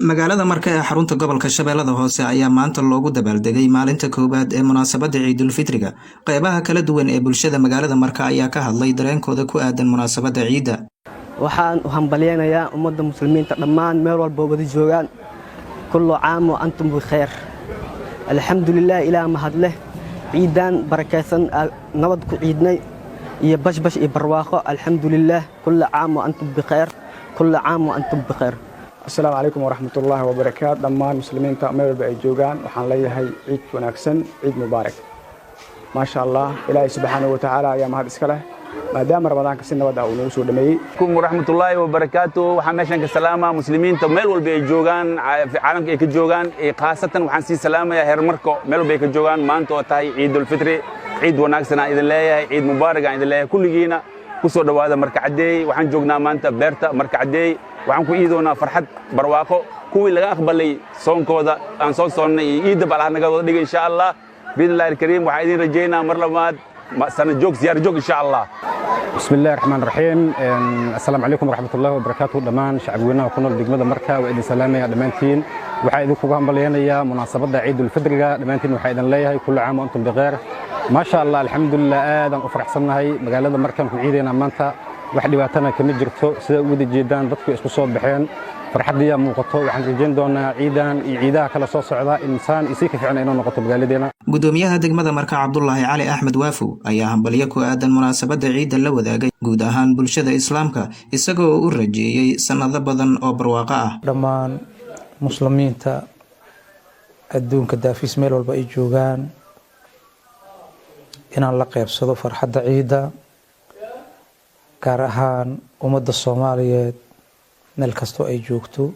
Magaalada Marka ee xarunta gobolka Shabeellada Hoose ayaa maanta loogu dabaaldegay maalinta koowaad ee munaasabadda Ciidulfitriga. Qeybaha kala duwan ee bulshada magaalada Marka ayaa ka hadlay dareenkooda ku aadan munaasabadda ciidda. Waxaan u hambalyaynayaa ummadda Muslimiinta dhammaan meel walba wada joogaan. كل عام وأنتم بخير. Alxamdulilah, Ilaah mahadleh, ciidan barakaysan nabad ku ciidnay iyo bashbash iyo barwaaqo. Alxamdulilah. كل عام وأنتم بخير، كل عام وأنتم بخير. Asalaamu calaykum waraxmatullaahi wabarakaat. Dhammaan Muslimiinta meel walba ay joogaan waxaan leeyahay ciid wanaagsan, ciid mubaarak. Maasha Allah, Ilaahay subxaanahu watacaala ayaa mahad iska leh maadaama Ramadaanka si nabad ah uu nagu soo dhameeyey. Waraxmatullaahi wabarakaatu. Waxaan meeshan ka salaamaa Muslimiinta meel walba ay joogaan, caalamka ay ka joogaan. Khaasatan waxaan sii salaamayaa heer Marko meel walba ay ka joogaan. Maanta oo tahay Ciidulfitri, ciid wanaagsan aan idin leeyahay, ciid mubaarak aan idin leeyahay. Kulligiina ku soo dhowaada Marka Caddeey. Waxaan joognaa maanta beerta Marka Caddeey. Waxaan ku iidoonaa farxad, barwaaqo. Kuwii laga aqbalay soonkooda aan soo soonnay iyo iidda ba Allah naga wada dhigay, insha Allah, biidni illahi alkariim. Waxaan idin rajaynaa mar labaad sana joog, siyaar joog, insha Allah. بسم الله الرحمن الرحيم. السلام عليكم ورحمة الله وبركاته. Dhammaan shacabweynaha ku nool degmada Marka waa idin salaamaya dhammaantiin. Waxaa idinkugu hambalyaynayaa munaasabadda Ciidulfidriga. Dhammaantiin waxaa idin leeyahay كل عام وأنتم بخير. Maasha Allah, alxamdulilah, aadaan u faraxsannahay. Magaalada Markaan ku ciidaynaa maanta, wax dhibaatana kama jirto. Sida u wada jeedaan, dadku isku soo baxeen, farxaddiyaa muuqato. Waxaan rajayn doonaa ciidan iyo ciidaha kale soo socda insaan isii ka fiican inuu noqoto magaaladeena. Gudoomiyaha degmada Marka, Cabdulaahi Cali Axmed Waafow, ayaa hambalyo ku aadan munaasabadda ciidda la wadaagay guud ahaan bulshada Islaamka, isagoo u rajeeyey sannado badan oo barwaaqo ah. Dhammaan Muslimiinta adduunka daafiis meel walba ay joogaan inaan la qeybsado farxadda ciidda, gaar ahaan ummadda Soomaaliyeed meel kastoo ay joogto.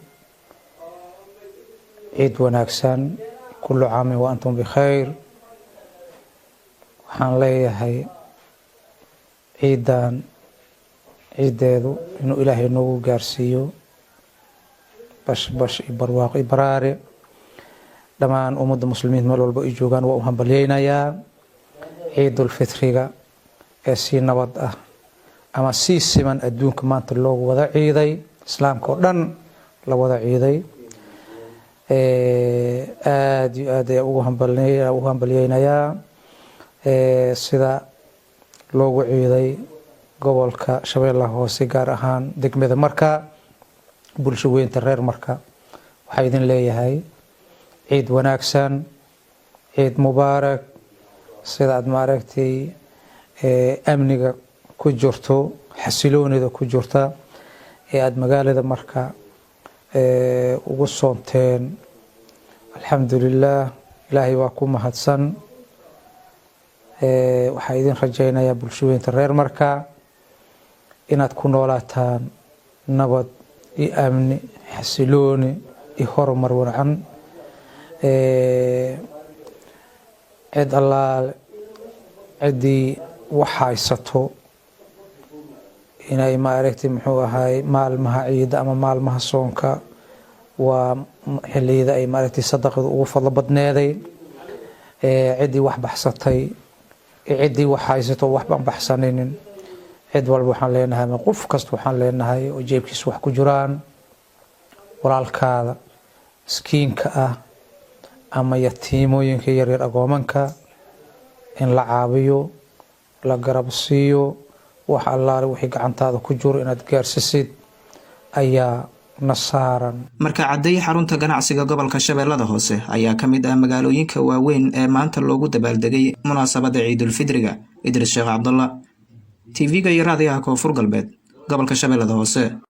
Ciid wanaagsan. كل عام وأنتم بخير. Waxaan leeyahay ciidan ciiddeedu inuu Ilaahay noogu gaarsiiyo bashbash iyo barwaaqo iyo baraare. Dhammaan ummadda Muslimiinta meel walba ay joogaan waa u hambalyeynayaa Ciidulfitriga ee si nabad ah ama si siman adduunka maanta loogu wada ciiday, Islaamka oo dhan la wada ciiday. Aada iyo aad ayaa ugu hambalyeynayaa sida loogu ciiday gobolka Shabeellaha Hoose, gaar ahaan degmada Marka. Bulsho weynta reer Marka waxaa idin leeyahay ciid wanaagsan, ciid mubaarak. Sida aad maaragtay amniga ku jirto, xasiloonida ku jirta ee aada magaalada Marka ugu soonteen, alxamdulilah, Ilaahay waa ku mahadsan. Waxaa idin rajaynayaa bulshaweynta reer Marka inaad ku noolaataan nabad iyo amni, xasilooni iyo horumar wacan. Cid Allaale ciddii wax haysato inay maaragtay, muxuu ahaay, maalmaha ciidda ama maalmaha soonka waa xiliyada ay maaragtay sadaqadu ugu fadlo badneeday. Ciddii wax baxsatay, ciddii wax haysato waxbaan baxsanaynin, cid walba waxaan leenahay ama qof kasta waxaan leenahay oo jeebkiisa wax ku jiraan, walaalkaada miskiinka ah ama yatiimooyinka yaryar, agoomanka in la caabiyo, la garab siiyo, wax Allaale wixii gacantaada ku jiro inaad gaarsisid ayaa na saaran. Marka Cadday, xarunta ganacsiga gobolka Shabeellada Hoose, ayaa ka mid ah magaalooyinka waaweyn ee maanta loogu dabaaldegay munaasabadda Ciidulfidriga. Idris Sheekh Cabdullah, TV-ga iyo Raadiyaha Koonfur Galbeed, gobolka Shabeellada Hoose.